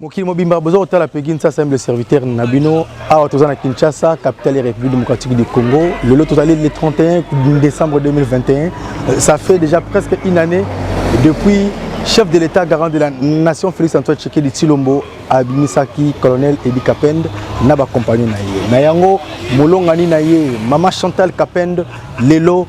Mokili mobimba boza kotala Peggy Nsasa humble serviteur na bino awa toza na Kinshasa capitale ya République démocratique du Congo. Lelo tozali le 31 décembre 2021. Ça fait déjà presque une année depuis chef de l'État garant de la nation Félix Antoine Tshisekedi Tshilombo abimisaki colonel Eddy Kapend na ba compagnon na ye. Na yango molongani na ye Mama Chantal Kapend lelo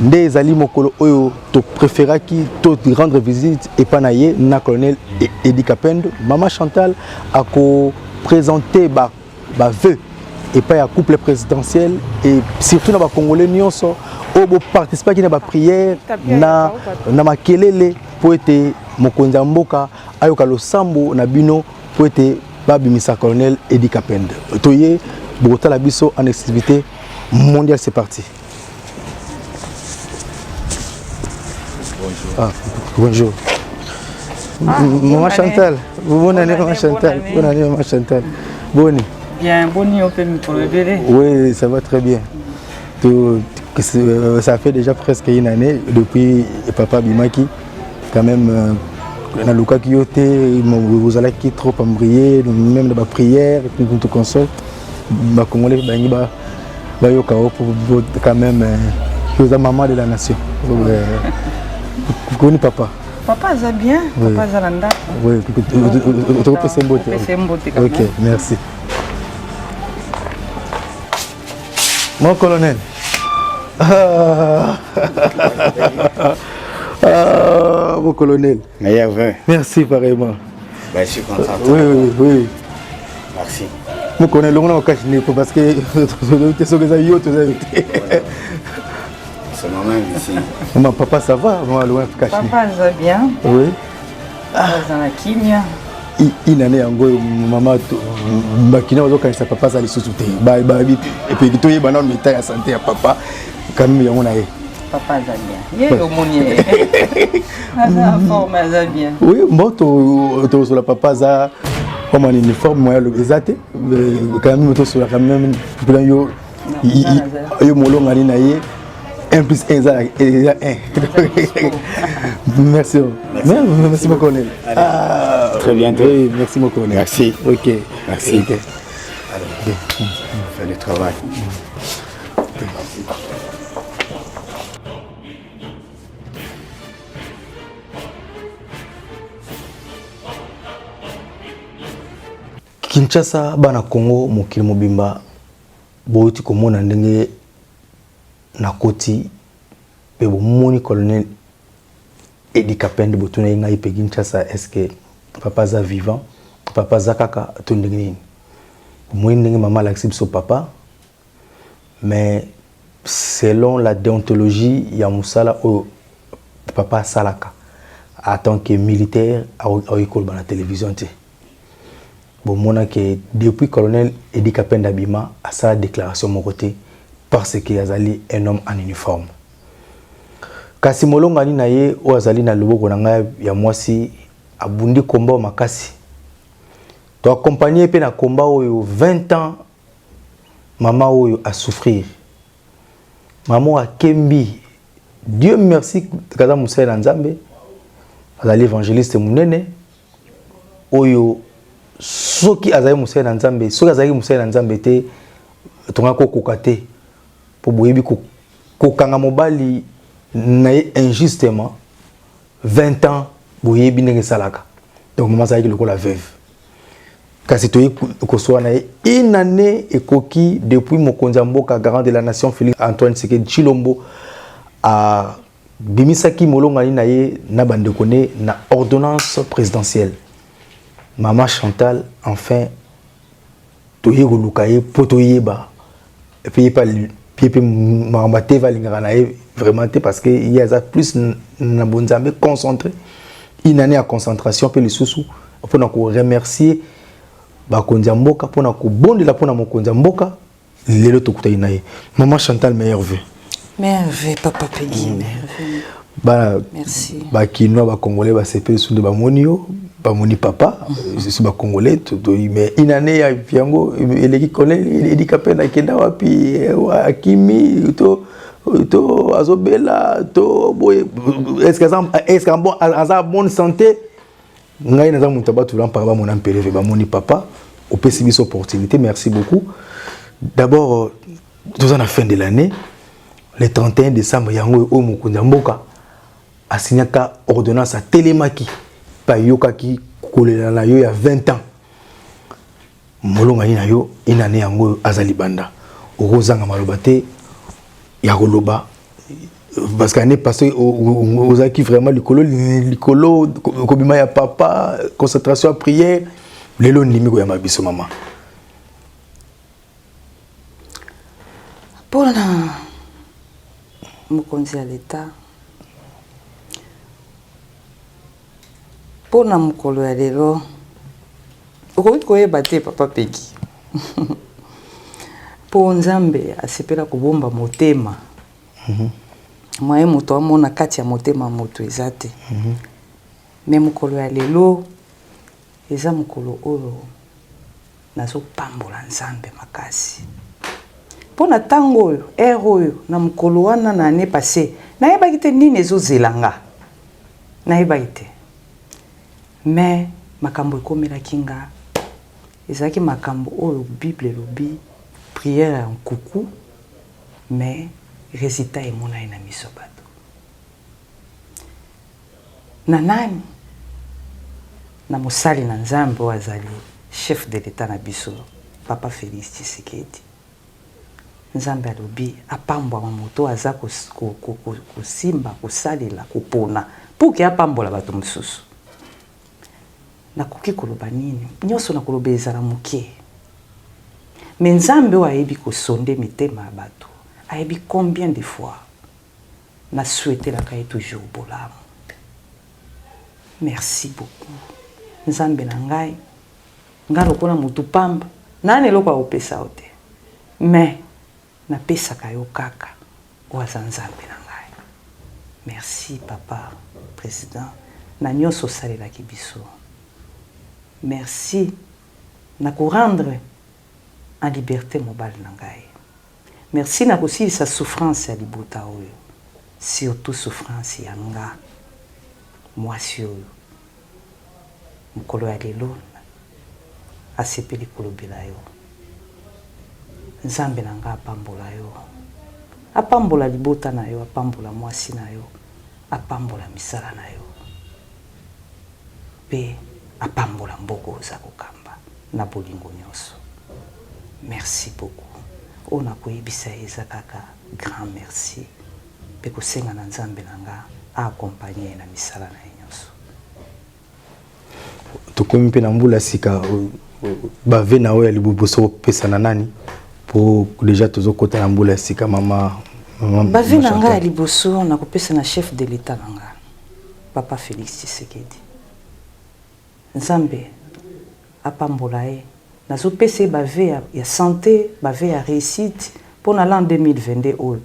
nde ezali mokolo oyo to préféraki to rendre visite epa na ye na colonel Eddy Kapend. Mama Chantal ako présenter ba vœux epa ya couple présidentiel et surtout na ba congolais nyonso oyo bo participaki na ba prière na makelele po ete mokonzi ya mboka ayoka losambo na bino po ete babimisa colonel Eddy Kapend. Toye bokotala biso en exclusivité mondiale, c'est parti. Bonjour. Ah, bonjour. Ah, Maman bonne Chantal, année. bonne année, Bonne Maman année, Chantal. bonne Bonne année, Maman Chantal. Bonne. Bien, bonne année, on peut me trouver. Oui, ça va très bien. Ça fait déjà presque une année depuis papa Bimaki. Quand même, na lukaki yo te, vous allez qui trop embrayé, même dans ma prière, tout, tout console. Ba Congolais, ba ba ba yo kao pour quand même, vous êtes maman de la nation. Koni papa. Papa ça bien, Oui. papa za ndako. Oui, tokopesa mbote. Tokopesa mbote quand Ok, même. merci. Mon colonel. Ah, ah, mon colonel. Meilleur vœu. Merci pareillement. Ben, je suis content. Oui, oui, oui. Merci. Mon colonel, on a caché parce que tu es yo, tu es C'est moi-même ici. Maman, papa, ça va? Moi, loin, caché. Papa, ça va bien. Oui. Papa, ça va kimia. Une année yango mama bakina bazokanisa papa aza lisusu te. Ba, ba, et puis toyeba nano état ya santé ya papa quand même yango na ye. Papa aza bien. Ye omoni ye. Aza en forme, aza bien. Oui, bon, tozola papa aza comme en uniforme moyen lobi eza te. Quand même tozola quand même plan yo, Non, aza. yo molongani na ye. 1 plus 1 eza 1. Merci. Merci. Merci mon colonel. Allez. Ah, très bientôt. Oui, merci mon colonel. Merci. Ok. Merci. Ok. Allez. Fais le travail. Kinshasa bana Congo mokili mobimba bouti komona ndenge nakoti pe bomoni colonel Eddy Kapend botuna ye ngai pe Kinshasa, est-ce que papa aza vivant, papa aza kaka to ndenge nini? Bomoni ndenge mama alakisi biso papa, mais selon la déontologie ya mosala oyo papa asalaka en tant que militaire, akoki koloba na télévision te. Bomona ke depuis colonel Eddy Kapend abima asala déclaration moko te parce que azali un homme en uniforme. Kasi molongani na ye oyo azali na loboko na ngai ya mwasi abundi combat makasi. To accompagner pe na combat oyo 20 ans mama oyo a souffrir. Mama akembi, Dieu merci kaza mosali na Nzambe, azali évangéliste munene oyo soki azali mosali na Nzambe, soki azalaki mosali na Nzambe te tongaki kokoka te po boyebi kokanga mobali na ye injustement 20 ans boyebi ndenge esalaka. Donc mama azalaki lokola veuve. Kasi toye kosoa na ye une année ekoki depuis mokonzi ya mboka garant de la nation Félix Antoine Tshisekedi Tshilombo a bimisaki molongani na ye na bandeko ne na ordonnance présidentielle. Mama Chantal enfin toye koluka ye po toyeba et puis pas puis pe makambo te valingaka na ye vraiment te parce que ye aza plus na bonzambe concentré une année ya concentration pe lisusu mpona ko remercier bakonzi ya mboka mpona kobondela mpona mokonzi ya mboka lelo tokutani na ye. Maman Chantal, meilleur vœu. Meilleur vœu, papa Peggy, meilleur vœu. Ba, Merci. Ba Kinois, ba Congolais, ba sepeli sunde ba moni yo, ba moni papa, je suis ba Congolais, to, to, mais une année ya yango eleki colonel Eddy Kapend akenda wapi, akimi to to azobela to boye, est-ce que aza, est-ce que bon, aza bonne santé? Ngai naza moto ya batula mpaka bamona mpeleve bamoni papa opesi biso opportunité. Merci beaucoup. D'abord toza na fin de l'année, le 31 décembre yango oyo mokonzi ya mboka asignaka ordonnance, atelemaki mpe ayokaki kolela na yo ya 20 ans. Molongani na yo inane yango oyo aza libanda, okozanga maloba te ya koloba parce qu'année passée ozalaki vraiment likolo likolo, kobima ya papa, concentration ya prière. Lelo ndimi koyamba biso mama. Mpona mokonzi ya leta, mpona mokolo ya lelo, okoki koyeba te papa Peki, mpo Nzambe asepela kobomba motema. Moye moto amona kati ya motema moto eza te. Mais mokolo ya lelo eza mokolo oyo nazopambola Nzambe makasi mpo na ntango oyo, heure oyo, na mokolo wana na année passée nayebaki te nini ezozela nga, nayebaki te. Mais makambo ekomelaki nga ezalaki makambo oyo Bible elobi, prière ya nkuku, mais résultat emonani na miso ya bato. Na nani? Na mosali na Nzambe oyo azali chef de l'État na biso, papa Félix Tshisekedi. Nzambe alobi apambwama moto oyo aza kosimba, kosalela, kopona pour que apambola bato mosusu. Nakoki koloba nini? Nyonso nakoloba ezala moke. Mais Nzambe oyo ayebi kosonder mitema ya bato, ayebi combien de fois nasouhaitelaka ye toujours bolamu. Merci beaucoup Nzambe na ngai. Ngai lokola motu pamba, nani eloko ya kopesa yo te, mais napesaka yo kaka oyo aza Nzambe na ngai. Merci papa président na nyonso osalelaki biso. Merci na korendre en liberté mobali na ngai. Merci na kosilisa souffrance ya libota oyo, surtout souffrance ya nga mwasi oyo mokolo ya lelo asepeli kolobela yo. Nzambe na nga apambola yo, apambola libota na yo, apambola mwasi na yo, apambola misala na yo mpe apambola mboka oza kokamba na bolingo nyonso. Merci beaucoup. Oyo nakoyebisa ye eza kaka grand merci mpe kosenga na Nzambe na nga aaccompagne ye na misala na ye nyonso. Tokomi mpe na mbula sika, bavœux na oyo ya liboso kopesa na nani, po déjà tozokota na mbula ya sika, mama? Mama Bavœux na ngai ya liboso nakopesa na chef de l'État na nga, papa Félix Tshisekedi. Nzambe apambola ye. Nazopesa ye bavœux ya santé, bavœux ya réussite mpo na l'an 2022 oyo,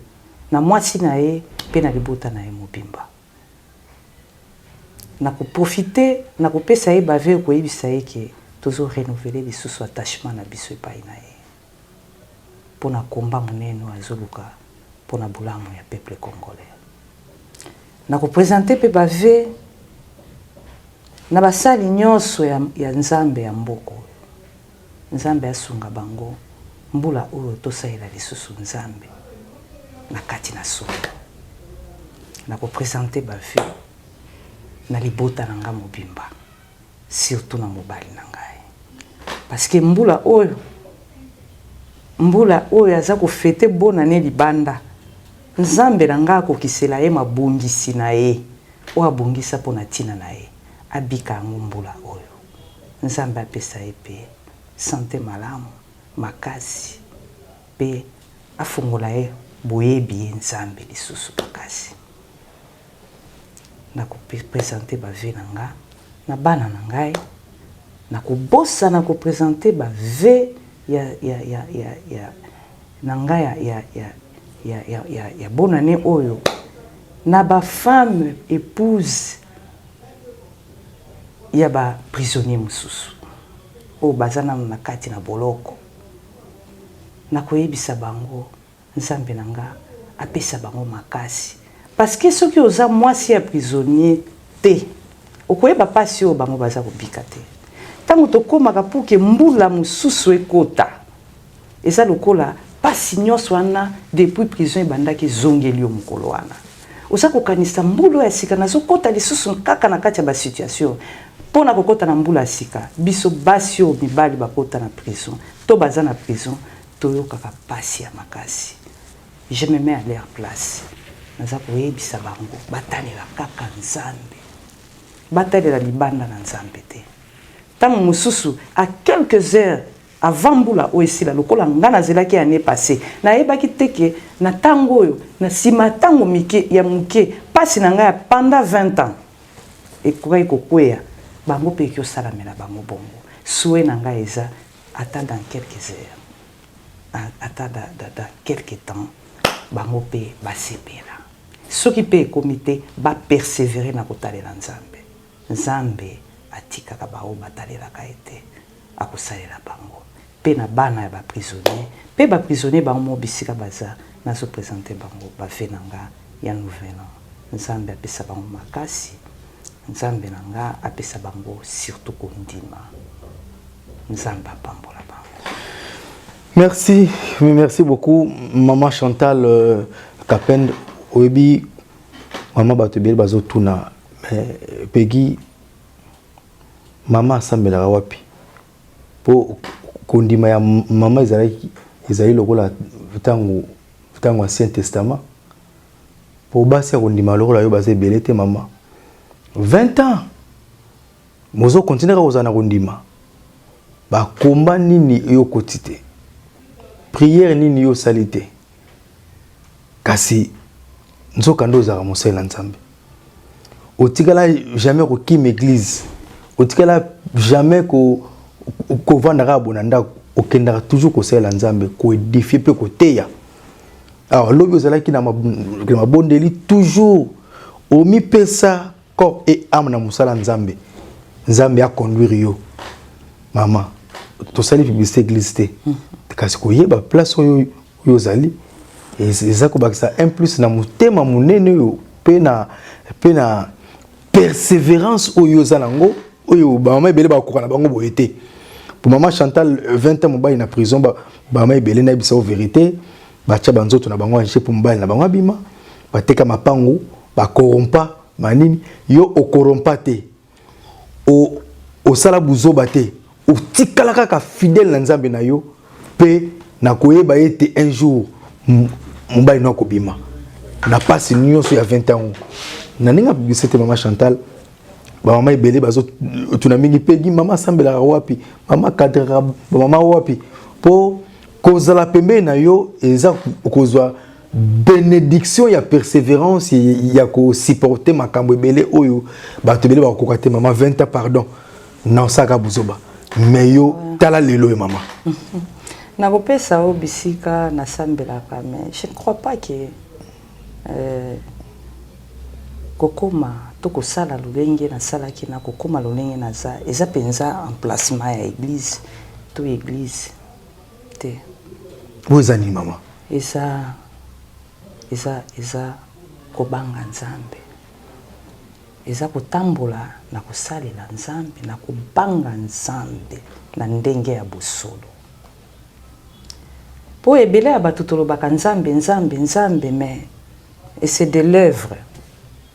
na mwasi na ye mpe na libota na ye mobimba. Nakoprofite nakopesa ye bavœux, koyebisa ye ke tozorenouveler lisusu attachement na biso epai na ye mpo na komba monene oyo azoluka mpo na bolamu ya peuple congolais. Nakoprésente mpe bavœux na basali nyonso ya Nzambe ya mboka oyo. Nzambe asunga bango mbula oyo tosalela lisusu Nzambe na kati na solo. Nakoprésente bavœux na libota na nga mobimba, surtout na mobali na ngai, parce que mbula oyo, mbula oyo aza kofêter bonane libanda, Nzambe na ngai akokisela ye mabongisi na ye oyo abongisa mpo na ntina na ye, abika yango mbula oyo. Nzambe apesa ye mpe santé malamu makasi mpe afungola ye boyebi ye Nzambe lisusu makasi. Nakoprésente bavœux na nga na bana na ngai. Nakobosana koprésente bavœux ya na ngai ya bonne année oyo na bafemme épouse ya baprisonnier mosusu oyo baza nano na kati na boloko. Nakoyebisa bango Nzambe na nga apesa bango makasi, parce que soki oza mwasi ya prisonnier te, Okoyeba mpasi oyo bango baza kobika te. Ntango tokomaka pour que mbula mosusu ekota, eza lokola mpasi nyonso wana depuis prison ebandaki ezongeli yo mokolo wana. Oza kokanisa mbula oyo ya sika nazokota lisusu kaka na kati ya basituation. Mpo na kokota na mbula ya sika, biso basi oyo mibali bakota na prison to baza na prison, toyokaka mpasi ya makasi. Je me mets à leur place. Naza koyebisa bango batalela kaka Nzambe, batalela libanda na Nzambe te. Ntango mosusu à quelques heures avant mbula oyo esila, lokola nga nazelaki année passée, nayebaki te ke na ntango oyo, na nsima ya ntango mike ya moke, mpasi na ngai ya pendant 20 ans ekokaki kokweya, bango mpe eki osalamela bango bongo. Souhait na ngai eza ata dans quelques heures, ata dans quelques temps, bango mpe basepela. Soki mpe ekomi te, bapersévérer na kotalela Nzambe. Nzambe atikaka baoyo batalelaka ye te, akosalela bango. Mpe na bana ya baprisonnier mpe baprisonnier bango mo bisika baza, nazoprésenter bango bavœux na nga ya nouvel an. Nzambe apesa bango makasi, Nzambe na nga apesa bango surtout kondima. Nzambe apambola bango. Merci, merci beaucoup maman Chantal Kapend. Oyebi mama, bato ebele bazotuna, mais Peggy, mama asambelaka wapi? Mpo kondima ya mama ezalaki, ezali lokola ntango Ancien Testament, mpo basi ya kondima lokola yo baza ebele te. Mama, 20 ans mozokontinue kaka kozala na kondima. Bakomba nini yo okoti te, prière nini yo osali te, kasi nzoka nde ozalaka mosali na Nzambe. Otikala jamais kokima église, otikala jamais kovanda kaka bona ndako, okendaka toujours kosalela Nzambe, koédifier mpe koteya. Alors lobi ozalaki na mabondeli, toujours omipesa corps et âme na mosala Nzambe. Nzambe aconduire yo. Mama, tosali publicité église te, kasi koyeba place oyo oyo ozali eza kobakisa un plus na motema monene oyo mpe na persévérance oyo oza nango, oyo bamama ebele bakoka na bango boye te. Po mama Chantal, 20 ans mobali na prison, bamama ebele, nayebisa yo vérité, batya banzoto na bango anje mpo mobali na bango abima, bateka mapangu, bakorompa manini. Yo okorompa te, osala buzoba te, otikala kaka fidèle na Nzambe na yo mpe na koyeba ete un jour mobali no akobima na mpasi nyonso ya 20 ans. Na ndenge ya publicité, mama Chantal, bamama ebele bazotuna mingi: Pegi, mama asambelaka wapi? Mama cadraka bamama wapi? Mpo kozala pembeni na yo eza kozwa bénédiction ya persévérance, ya kosupporter makambo ebele oyo bato ebele bakokoka te. Mama, 20 ans, pardon, na osalaka buzoba, mais yo tala lelo oyo, mama. Nakopesa oyo bisika nasambelaka, mais je ne crois pas que kokóma to kosala lolenge nasalaki na kokóma lolenge naza eza mpenza emplacement ya église to église te. Oyo eza nini, mama? Eza kobanga Nzambe, eza kotambola na kosalela Nzambe na kobanga Nzambe na ndenge ya bosolo. Mpo ebele ya bato tolobaka Nzambe, Nzambe, Nzambe, mais et c'est de l'œuvre,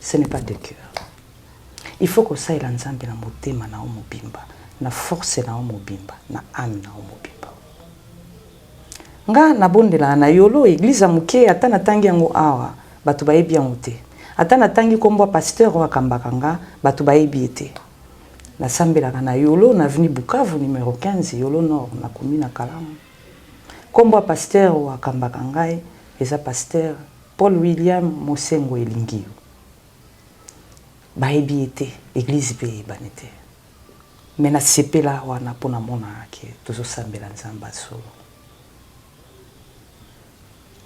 ce n'est pas de cœur. Il faut kosalela Nzambe na motema na yo mobimba, na force na yo mobimba, na âme na yo mobimba. Nga nabondelaka na Yolo, église ya moke. Ata natangi yango awa, bato bayebi yango te. Ata natangi nkombo ya pasteur oyo akambaka nga, bato bayebi ye te. Nasambelaka na Yolo, na avenue Bukavu numéro 15, Yolo Nord, nakomi na kalamu. Nkombo ya pasteur oyo akambaka ngai eza pasteur Paul William Mosengo Elingi yo. Bayebi ye te, église mpe eyebani te, me nasepela wana mpo namonaka ke tozosambela Nzambe ya solo.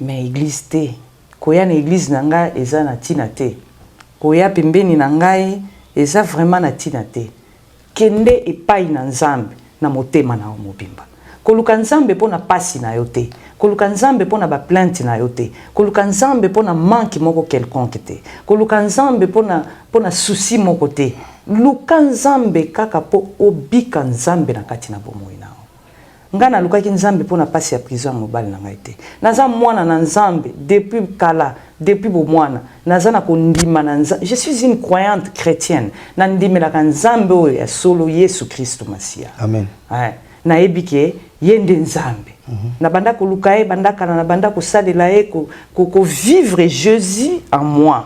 Mais église te, koya na église na ngai eza na ntina te, koya pembeni na ngai eza vraiment na ntina te. Kende epai na Nzambe na motema na yo mobimba. Koluka Nzambe mpo na pasi na yo te, koluka Nzambe mpo na baplainte na yo te, koluka Nzambe mpo na manque moko quelconque te, koluka Nzambe mpo na souci moko te. Luka Nzambe kaka mpo obika Nzambe na kati na bomoi na yo. Ngai nalukaki Nzambe mpo na pasi ya prison ya mobali na ngai te. Naza mwana na Nzambe depuis kala, depuis bomwana. Naza na kondima na Nzambe. Je suis une croyante chretienne. Nandimelaka Nzambe oyo ya solo, Yesu Kristo Masiya. Amen. Eh, nayebi ke ye nde Nzambe. Mm -hmm. Nabanda koluka ye banda kala, nabanda kosalela ye, ko, ko, ko vivre Jésus en moi.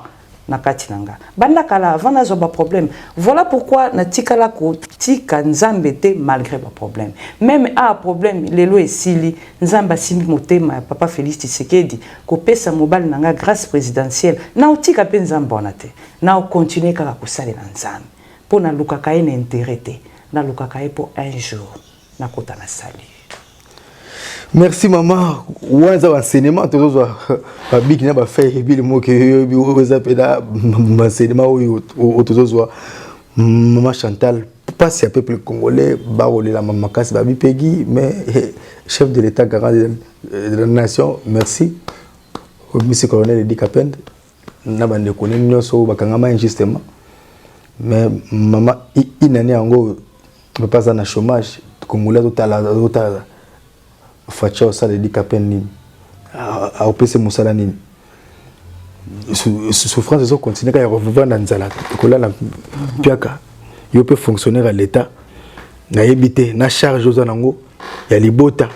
Na kati na nga banda kala avant nazwa ba problème. Voilà pourquoi natikala kotika Nzambe te malgré ba problème. Même a problème lelo esili, Nzambe asimbi motema ya papa Félix Tshisekedi kopesa mobali na nga grâce présidentielle. Na otika pe Nzambe wana te, na ocontinuer kaka kosalela Nzambe po nalukaka ye na intérêt te, nalukaka ye po un jour nakota na salut. Merci maman. Wana eza baenseignement tozozwa babiki na bafeuille ebili moke oyebi oyo eza mpena baenseignement oyo tozozwa. Mama Chantal, mpasi ya peuple congolais bakolela makasi babi Peggy, mais chef de l'état garant de la nation, merci monsieur colonel Eddy Kapend na bandeko nini nyonso oyo bakangama injustement. Mais mama inani yango papa aza na chômage, congolais azotala, azotala Fatshi osala Eddy Kapend nini, aopesi mosala nini, souffrance ezo continuer kaka ya kovanda nzala kolala piaka. Yo mpe fonctionnaire ya l'état, nayebi te na charge oza nango ya libota,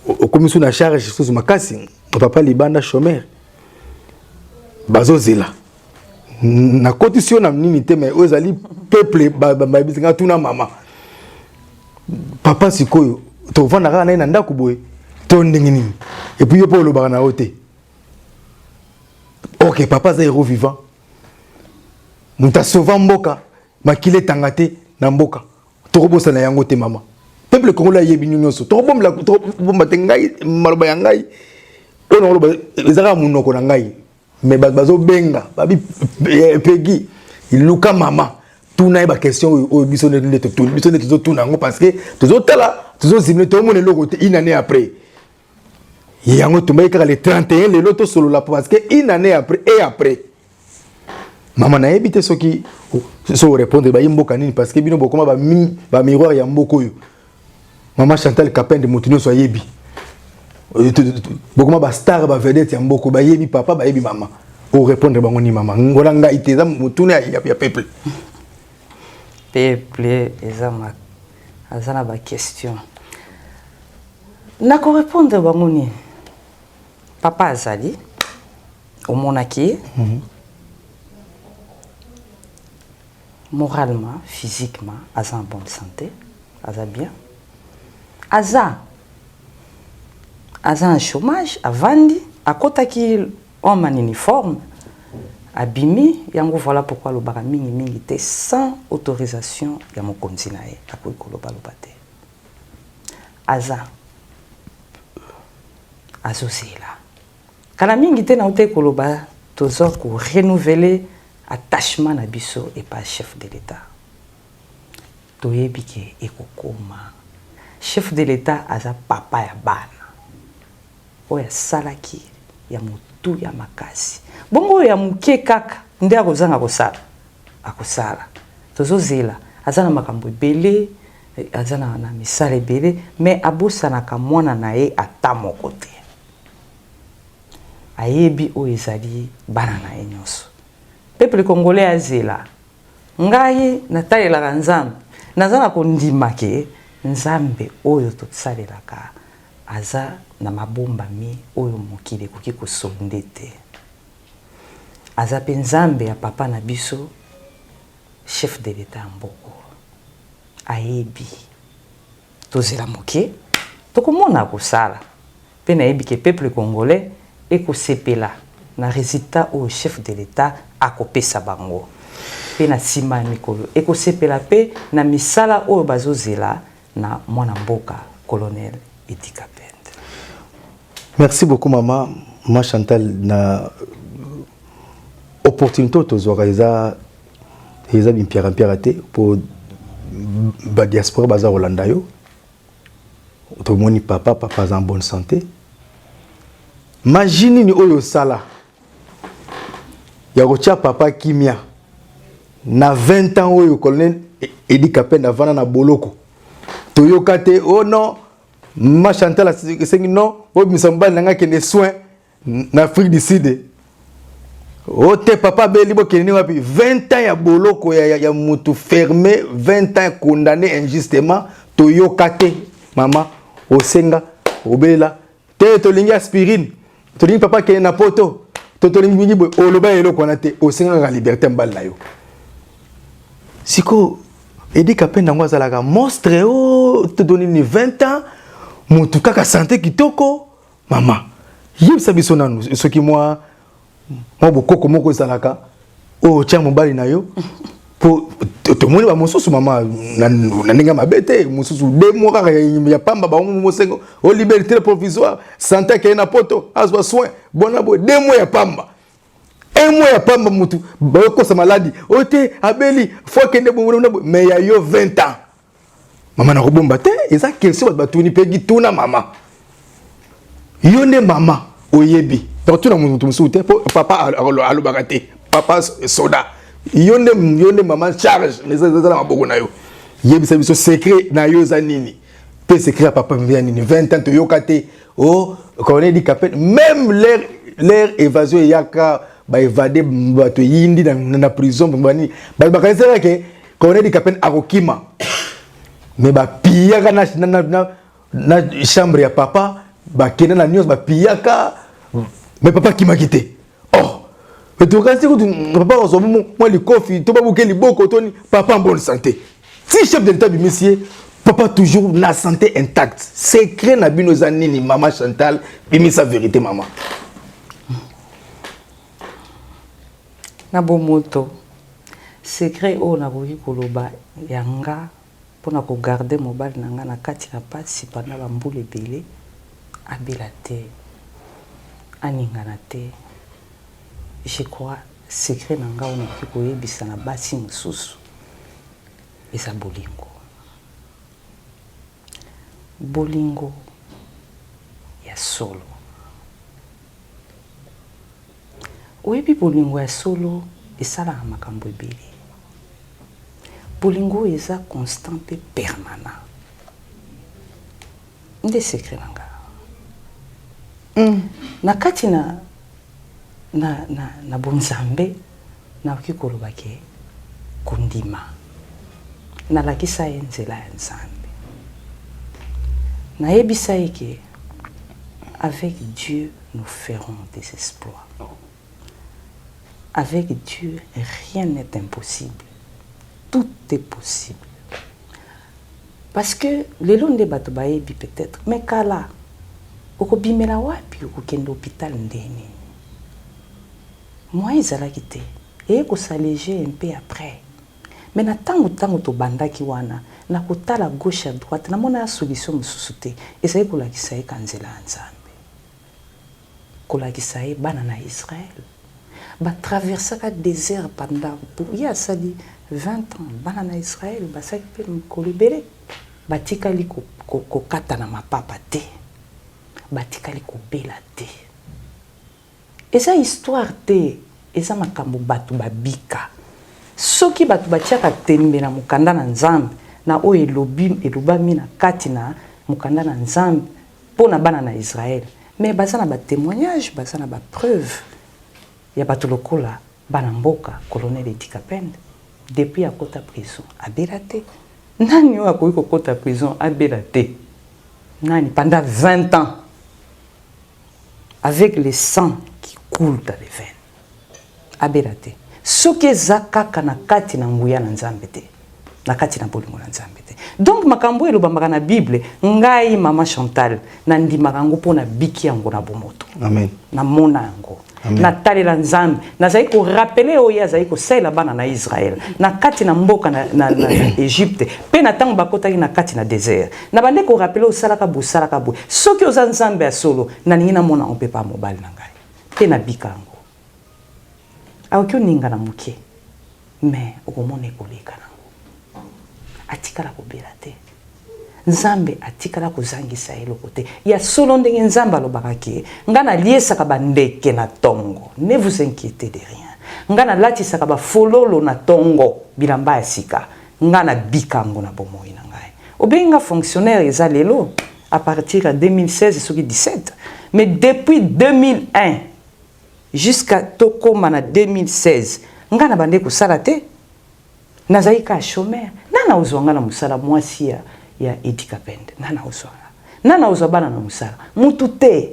okomi su na charge susu makasi, papa libanda chômeur bazozela. Nakotisi yo na nini te, mais oyo ezali peuple bayebisi nga tuna mama papa sikoyo tovanda kaka na ye na ndako boye to ndenge nini? Et puis yo mpe olobaka na yo te. Ok, papa aza héros vivant, moto asauva mboka, makili etanga te na mboka, tokobosana yango te. Mama, peuple congolais ayebi nyonso, tokobomba te. Ngai maloba ya ngai oyo nakoloba eza kaka monoko na ngai, mais bato bazobenga babi Peggy, luka mama, tuna ye baquestion oyo oyo biso nde totuni, biso nde tozotuna yango parce que tozotala, tozozimle, tozomona eloko te. Une année après yango tombaki kaka le 31 lelo tosolola parce que une année après et après mama nayebi te soki so orépondre bayi mboka nini, parce que bino bokoma bamiroir ya mboka oyo. Mama Chantal Kapende, moto nyonso ayebi, bokoma bastar, bavedette ya mboka, bayebi papa, bayebi mama. Orépondre bango ni mama ngola ngai te, eza motuna ya peuple. Peuple eza aza na baquestion, nakorépondre bango nini? Papa azali, omonaki ye moralement, physiquement aza en bonne santé, aza bien, aza en chômage, avandi, akotaki homme en uniforme, abimi yango. Voilà pourquoi alobaka mingimingi te. Sans autorisation ya mokonzi na ye akoki kolobaloba te. Aza azozela kala mingi te. Nauti koloba, toza korenouveler attachement na biso epa chef de l'état. Toyebi ke ekokoma. Chef de l'état aza papa ya bana oyo asalaki ya motu ya makasi, bongo oyo ya moke kaka nde akozanga kosala, akosala. Tozozela, aza na makambo ebele, aza na misala ebele, mais abosanaka mwana na ye ata moko te. Ayebi oyo ezali bana na ye nyonso. Peuple congolais azela. Ngai natalelaka Nzambe, naza na kondima ke Nzambe oyo tosalelaka aza na mabombami oyo mokili ekoki kosonde te. Aza mpe Nzambe ya papa na biso chef de l'état ya mboko, ayebi. Tozela moke, tokomona kosala mpe nayebi ke peuple congolais ekosepela na résultat oyo chef de l'état akopesa bango, mpe na nsima ya mikolo ekosepela mpe na misala oyo bazozela na mwana mboka colonel Eddy Kapend. Merci beaucoup mama, ma Chantal, na opportunité oyo tozwaka. Eza bimpiaka mpiaka te mpo badiaspora baza kolanda yo. Tomoni papa, papa aza en bonne santé. Magie nini oyo osala ya kotia papa kimia? Na 20 ans oyo colonel Eddy Kapend avanda na boloko, toyoka te oh non, ma Chantal asengi non, obimisa mobali na ngai akende soin na Afrique du Sud. O te papa abeli, bokende nde wapi? 20 ans ya boloko ya mutu fermé, 20 ans condamné injustement, toyoka te mama osenga obelela te, tolingi aspirine, tolingi papa akende na poto, to tolingi mingi boye, oloba eloko wana te, osengaka liberté mobali na yo. Sikoyo Eddy Kapend yango azalaka monstre o to nini? 20 ans motu kaka santé kitoko. Mama, yebisa biso nanu soki mwa bokoko moko ezalaka oyo otya mobali na yo, po tomoni bamosusu, mama, na ndenge mabe te, mosusu 2 mois kaka ya pamba, bango mosengo o liberté provisoire, santé, akeye na poto azwa soin bona boye. 2 mois ya pamba, un mois ya pamba, mutu bayokosa maladi oyo te, abeli, fo akende boye. Mais ya yo 20 ans, mama, nakobomba te, eza question bato batuni mpe tuna mama. Yo nde mama oyebi, donc tuna moto mosusu te, mpo papa alobaka te, papa soda. Yo nde mama, charge eza na maboko na yo. Yebisa biso secret na yo eza nini, mpe secret ya papa ya nini? 20 ans toyoka te o colonel Eddy Kapend, même leur évasion eyaka, baévadé bato eyindi na prison bani, bato bakanisaka ke colonel Eddy Kapend akokima, mais bapiyaka na chambre ya papa, bakenda na nyonso, bapiyaka, mais papa akimaki te. Oh, tokasi kutu papa kozwa mwa likofi to babuke liboko toni, papa en bonne santé. Si chef de l'État bimisi ye, papa toujours na santé intacte. Secret na bino eza nini, mama Chantal? Bimisa vérité, mama. Na bomoto, secret oyo nakoki koloba ya nga mpona kogarder mobali na nga na kati na mpasi pendant bambula ebele, abela te, aningana te, je crois secret na nga oyo nakoki koyebisa na basi mosusu eza bolingo, bolingo ya solo. Oyebi, bolingo ya solo esalaka makambo ebele. Bolingo oyo eza constant mpe permanent nde secret na nga. Na kati na bonzambe, nakoki koloba ke kondima nalakisa ye nzela ya Nzambe, nayebisa ye ke avec Dieu nous ferons des exploits, avec Dieu rien n'est impossible, tout est possible. Parce que lelo nde bato bayebi peut-être, mais kala okobimela wapi, okokende hôpital ndeni, moyen ezalaki te. Eye kos'alléger un peu après, mais na ntango tobandaki wana, na kotala gauche à droite, namona ya solution mosusu te. Ezali kolakisa ye ka nzela ya Nzambe, kolakisa ye bana na Israel batraversaka désert pendant ye asali 20 ans. Bana na Israel basalaki mpe mikolo ebele, batikali kokata na mapapa te, batikali kobela te. Eza histoire te, eza makambo bato babika. Soki bato batiaka tembe na mokanda na Nzambe, na oyo elobi, elobami na kati na mokanda na Nzambe mpo na bana na Israele, mais baza na batémoignage, baza na bapreuve ya bato lokola bana mboka colonel Eddy Kapend. Depuis akota prison abela te. Nani oyo akoki kokota prison abela te? Nani pendant 20 ans avec le sang qui coule dans les veines abela te? Soki eza kaka na kati na nguya na Nzambe te, na kati na bolingo na Nzambe te. Donc makambo oyo elobamaka na Bible, ngai mama Chantal nandimaka yango mpo nabiki yango na bomoto. Amen. Namona yango, natalela Nzambe, nazali korappeler oyo azali kosalela bana na Israele na kati na mboka na Egypte, mpe na ntango bakotaki na kati na désert, na bande korappeler: osalaka boye, osalaka boye. Soki oza Nzambe ya solo, nalingi namona yango mpe pa mobali na ngai mpe nabika yango. Akoki oningana moke, mais okomona ekoleka nango. Atikala kobela te, Nzambe atikala kozangisa eloko te. Ya solo, ndenge Nzambe alobaka ke ngai naliesaka bandeke na ntongo, ne vous inquiétez de rien. Nga nalatisaka bafololo na tongo bilamba ya sika. Nga nabika yango na bomoi na ngai. Obengi nga fonctionnaire eza lelo à partir ya 2016 soki 17, mais depuis 2001 jusqu'à tokóma na 2016, nga na bande kosala te, nazali kaka chômeur. Nana ozwa nga na mosala? Mwasi ya Eddy Kapend, nana ozwa nga? Nana ozwa bana na mosala? Mutu te.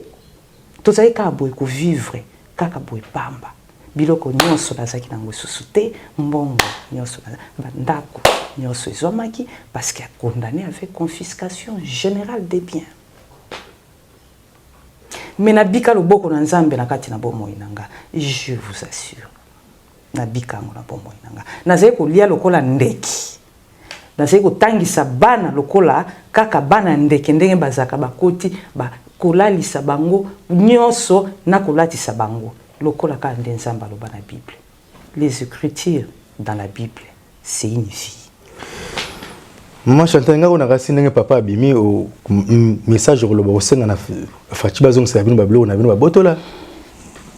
Tozali kaka boye kovivre kaka boye pamba. Biloko nyonso nazalaki nango lisusu te, mbongo nyonso, bandako nyonso ezwamaki parce que condamné avec confiscation générale des biens. Mais nabika loboko na Nzambe na kati na bomoi na nga, je vous assure, nabika yango na bomoi na nga. Nazali kolia lokola ndeki, nazali kotangisa bana lokola kaka bana ndeke ndenge bazalaka, bakoti kolalisa bango nyonso na kolatisa bango lokola kaka nde Nzambe aloba na Bible. Les écritures dans la Bible, c'est une vie. Mama Chantal, nga ona kasi ndenge papa abimi, message koloba kosenga na Fatshi bazongisela bino babiloko na bino babotola,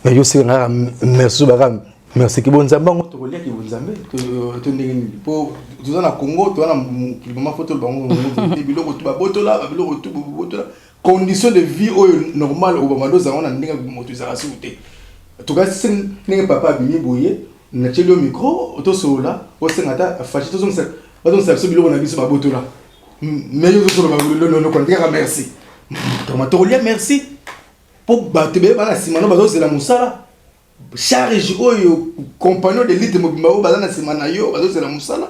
mais yo osenga kaka merci, baka merci ki bonzambe yango tokoliaki bonzambe to ndenge nini? Mpo toza na Congo, toza na mokili, mama, faut toloba ngo te. Biloko tu babotola, babiloko tu babotola, condition de vie oyo normal oyo bamando ozala na ndenge moto ezalaka suku te. Tokasi ndenge papa abimi boye, natieli yo micro, tosolola, osenga ata Fatshi tozongisa, bazongisa biso biloko na biso babotola. Mais yo tozoloba kaka merci. Toma tokolia merci mpo bato ebele bana nsima no bazozela mosala. Charge oyo, compagnon de lutte mobimba oyo baza na nsima na yo bazozela mosala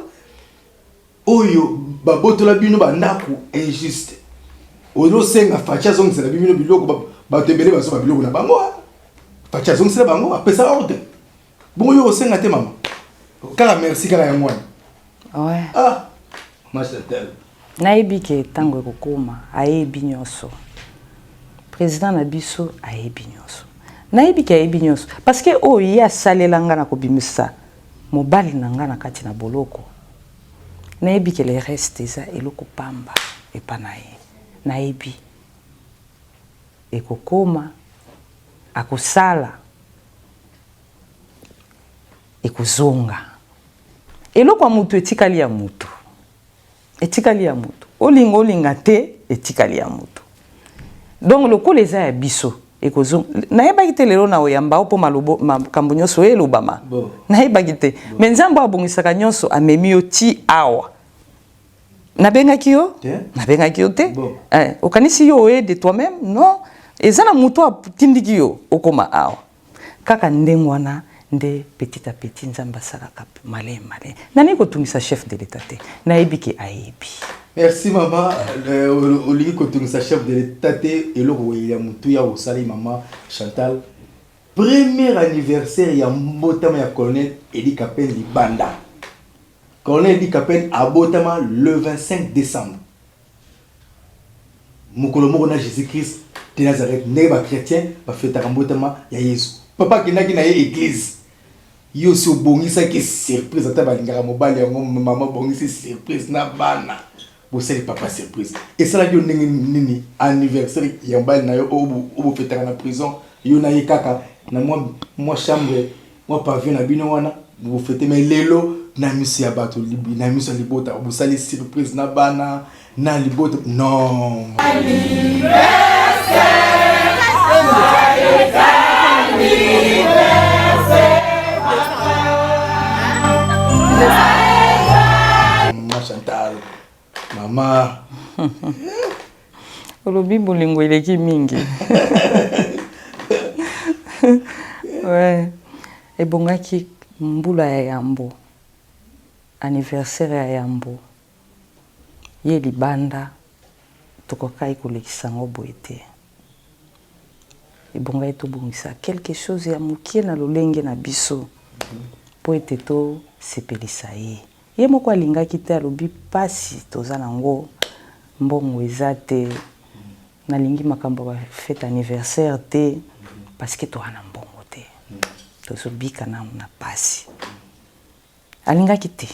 oyo babotola bino bandako injuste. Ozosenga Fatshi azongisela bino biloko. Bato ebele bazwa biloko na bango, Fatshi azongisela bango, apesa ordre. Bongo yo osenga te, mama, kaka merci, kaka yango wana? Ouais. Ah, Machatel. Nayebi ke ntango ekokóma, ayebi nyonso. Président na biso ayebi nyonso. Nayebi ke ayebi nyonso parce que oyo ye asalela nga na kobimisa mobali na nga na kati na boloko, nayebi ke le reste eza eloko pamba epa na ye. Nayebi ekokóma, akosala, ekozonga. Eloko ya mutu etikali ya mutu, etikali ya mutu. Olinga, olinga te, etikali ya mutu. Donc lokola eza ya biso, ekozonga. Nayebaki te lelo na oyamba o mpo makambo nyonso oyo elobama. Nayebaki te, mais Nzambe abongisaka nyonso, amemi yo ti awa. Nabengaki yo, nabengaki yo te. Eh, okanisi yo oye de toi-même? Non, eza na moto atindiki yo okoma awa. Kaka ndenge wana nde petit à petit Nzambe asalaka malin malin. Nani kotungisa chef de l'État te, nayebi ke ayebi. Merci, mama. Olingi kotungisa chef de l'État te. Eloko ya motu ya osali, mama Chantal, premier anniversaire ya mbotama ya colonel Eddy Kapend libanda. Colonel Eddy Kapend abotama le 25 décembre, mokolo moko na Jésus Christ de Nazareth, ndenge bachrétien bafetaka mbotama ya Yesu. Papa akendaki na ye église, yo si obongisaki surprise. Ata balingaka mobali yango, mama, obongisi surprise na bana, bosali papa surprise. Esalaki yo ndenge nini, anniversaire ya mobali na yo oyo bofetaka na prison, yo na ye kaka na mwa chambre, mwa pavillon na bino wana bofete? Mais lelo na miso ya bato, na miso ya libota, bosali surprise na bana na libota, non? Anniversaire, anniversaire. Mama Chantal, mama. Olobi bolingo eleki mingi. Ouais. Ebongaki mbula ya yambo, anniversaire ya yambo ye libanda, tokokaki kolekisa yango boye te. Ebongaki tobongisa quelque chose ya mokie na lolenge na biso mpo ete tosepelisa ye. Ye moko alingaki te, alobi mpasi toza nango, mbongo eza te, nalingi makambo ya bafete anniversaire te parce que toza na mbongo te, tozobika nanu na pasi. Alingaki te,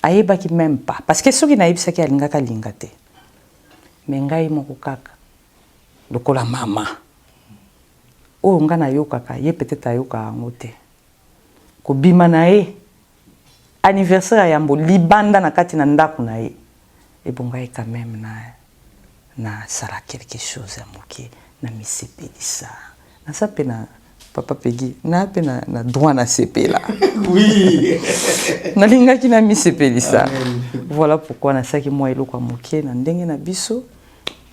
ayebaki même pas, parce que soki nayebisaki, alingaki alinga te. Mais ngai moko kaka lokola mama, oyo ngai nayokaka, ye peut-être ayokaka yango te. Kobima na ye anniversaire ya yambo libanda na kati na ndako na ye, ebongaki quand meme na nasala quelque chose ya moke, namisepelisa. Naza mpe na papa Peggy, na mpe na droit nasepela. Nalingaki namisepelisa. Voilà pourquoi nasalaki mwa eloko ya moke na ndenge na biso.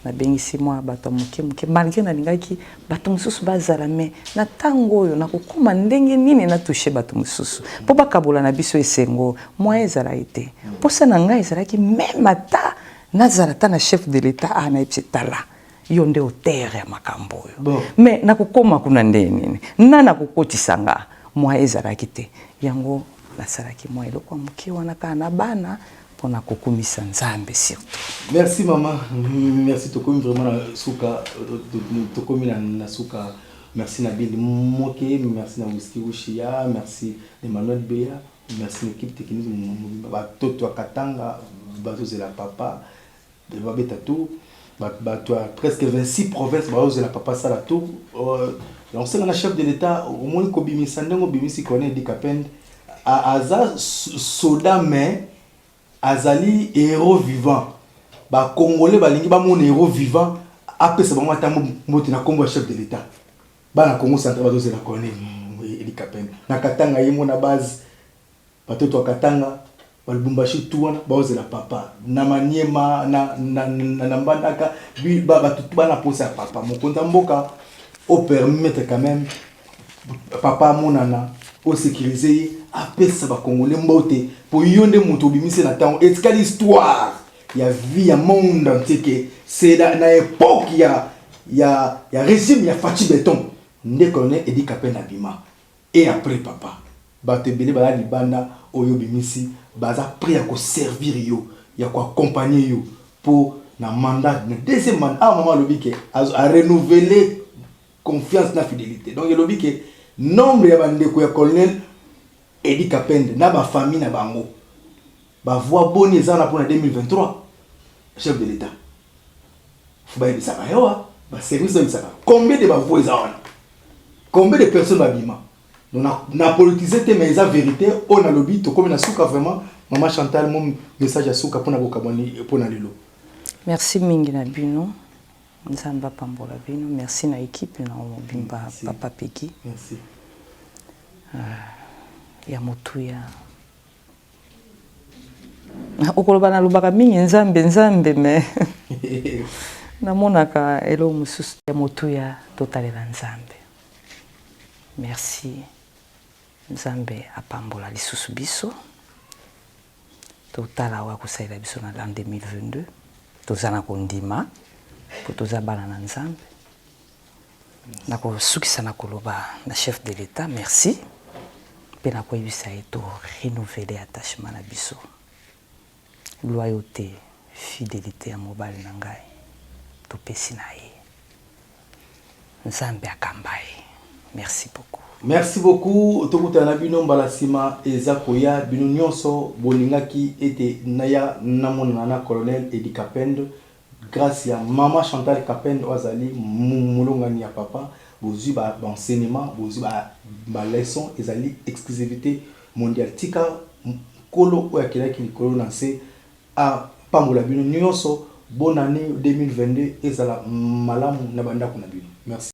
Nabengisi mwa bato ya moke moke, malgré nalingaki bato mosusu bazala, mais na ntango oyo nakokóma ndenge nini natouche bato mosusu mpo bakabola na biso esengo, mwa ezalaki te. Mposa na ngai ezalaki même ata nazala ata na chef de l'État a nayebisi: "Tala, yo nde auteur ya makambo oyo." Mais nakokóma kuna ndenge nini? Na nakokotisa nga mwa ezalaki te. Yango nasalaki mwa eloko ya moke wana kaka na bana mpona kokumisa Nzambe surtout. Merci mama, merci. Tokomi vraiment na suka, tokomi na suka. Merci na Bili Moke, merci na Whisky Ushia, merci Emmanuel Beya, merci na équipe technique mobimba. Batoto ya Katanga bazozela papa babeta tour. Bato ya presque 26 provinces bazozela papa asala tour. Donc senga na chef de l'État, omoni kobimisa ndenge obimisi colonel Eddy Kapend, aza soda mais azali héros vivant. Bacongolais balingi bamona héros vivant, apesa bango ata mbote na nkombo ya chef de l'État. Bana Congo Central bazozela colonel Eddy Kapend na Katanga, ye mo na base. Batoto ya Katanga, Balubumbashi, tu wana bazozela papa na Maniema, na Mbandaka. Bato bana posa ya papa mokonzi ya mboka. Opermettre quand même papa amonana, osécuriser ye, apesa bakongole mbote, mpo yo nde moto obimisi na ntango etikali histoire ya vie ya monde entier ke c'est na époque ya régime ya Fatshi Béton nde colonel Eddy Kapend abima. Et après papa, bato ebele baza libanda oyo obimisi baza prêt ya koservir yo, ya koaccompagner yo mpo na mandat, na deuxième mandat. Awa mama alobi ke arenouveler confiance na fidélité. Donc elobi ke nombre ya bandeko ya colonel Eddy Kapend na bafamille na bango, bavoix boni eza wana mpona 2023? Chef de l'État, fo bayebisaka yo wa baservice, bayebisaka combien de bavoix eza wana, combien de personnes babima. Donc na politise te, mais eza vérité oyo nalobi. Tokomi na suka vraiment. Mama Chantal, mo message ya suka mpona bokabwani mpona lelo. Merci mingi na bino, Nzambe apambola bino. Merci na équipe na mobimba, papa Pegi. Merci. Ya motuya okoloba, nalobaka mingi Nzambe, Nzambe, mais namonaka eloko mosusu ya motuya totalela Nzambe. Merci, Nzambe apambola lisusu biso. Totala oyo akosalela biso na l'an 2022. Toza na kondima mpo toza bana na Nzambe. Nakosukisa na koloba na chef de l'État merci, mpe nakoyebisa ye to renouveler attachement na biso, loyauté, fidélité ya mobali na ngai topesi na ye. Nzambe akamba ye. Merci beaucoup. Merci beaucoup. Tokutana na bino mbala nsima eza koya. Bino nyonso bolingaki ete naya namonana na colonel Eddy Kapend grâce ya mama Chantal Kapend oyo azali molongani ya papa, bozwi baenseignement, bozwi baleçon, ezali exclusivité mondiale. Tika Nkolo oyo akelaki likolo na nse apambola bino nyonso. Bonne année 2022, ezala malamu na bandako na bino. Merci.